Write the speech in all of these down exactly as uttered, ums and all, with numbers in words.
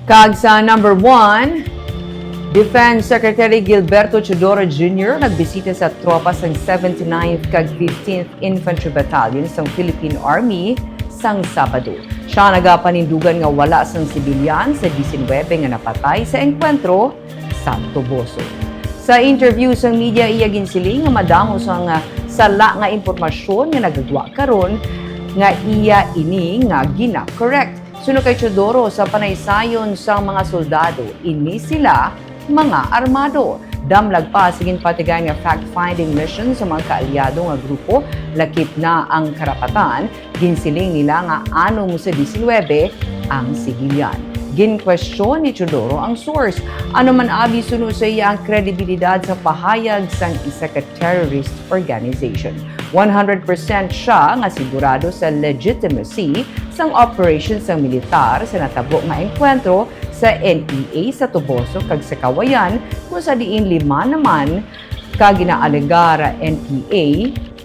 Kag sa number one, Defense Secretary Gilberto Teodoro Junior nagbisita sa tropa sang seventy-ninth kag fifteenth Infantry Battalion sang Philippine Army sang Sabado. Siya nagapanindugan nga wala sang sibilyan sa disinwebe nga napatay sa engkwentro sa Toboso. Sa interview sang media, iya ginsiling nga madamo sang, ah, sala nga impormasyon nga nagagwa karon nga iya ini nga gina-correct. Suno kay Teodoro, sa panaysayon sang mga soldado, ini sila mga armado. Damlag pa sa ginpatigayon nga fact-finding mission sa mga kaalyado nga grupo, lakip na ang karapatan. Ginsiling nila nga anom sa disinwebe ang sibilyan. Ginkwestiyon ni Teodoro ang source. Ano man abi suno sa iya ang kredibilidad sa pahayag sang isa ka terrorist organization? One hundred percent siya nga sigurado sa legitimacy sang operation sang militar sa natabo nga engkwentro sa N E A sa Toboso kag sa Kawayan, kung sa diin lima naman ka ginaalegar N P A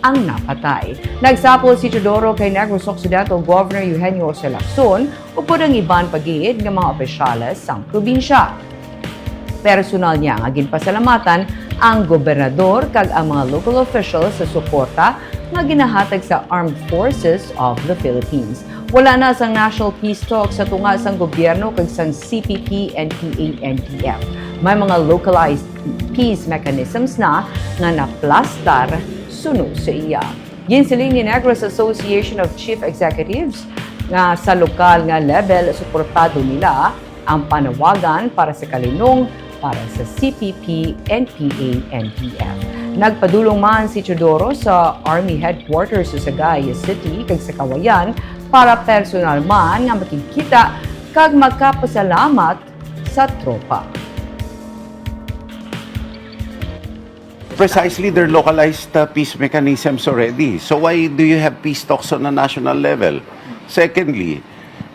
ang napatay. Nagsapol si Teodoro kay Negros Occidental Governor Eugenio Jose Lacson upod ang iban pa gid nga mga opisyales sang probinsya. Personal niya nga ginpasalamatan ang gobernador kag ang mga local officials sa suporta nga ginahatag sa Armed Forces of the Philippines. Wala na sang National Peace Talks sa tunga sang gobyerno kag sang C P P, N P A, N P F. May mga localized peace mechanisms na nga naplastar suno sa iya. Ginsiling ni Negros Association of Chief Executives nga sa lokal nga level, suportado nila ang panawagan para sa kalinong para sa C P P, N P A, N P F. Nagpadulong man si Teodoro sa Army Headquarters sa Sagay City kag sa Kawayan para personal man nga makigkita kag magkapasalamat sa tropa. Precisely, there are localized uh, peace mechanisms already. So why do you have peace talks on a national level? Secondly,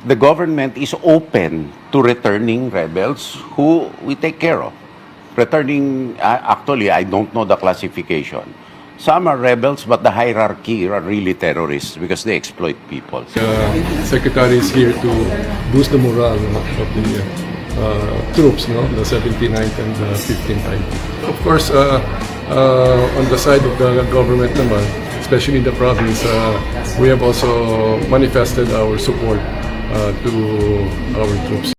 the government is open to returning rebels who we take care of. Returning, uh, actually, I don't know the classification. Some are rebels, but the hierarchy are really terrorists because they exploit people. The secretary is here to boost the morale, no, of the uh, troops, no, the seventy-ninth and the fifteenth I P. Of course, uh, uh, on the side of the government naman, especially in the province, uh, we have also manifested our support uh, to our troops.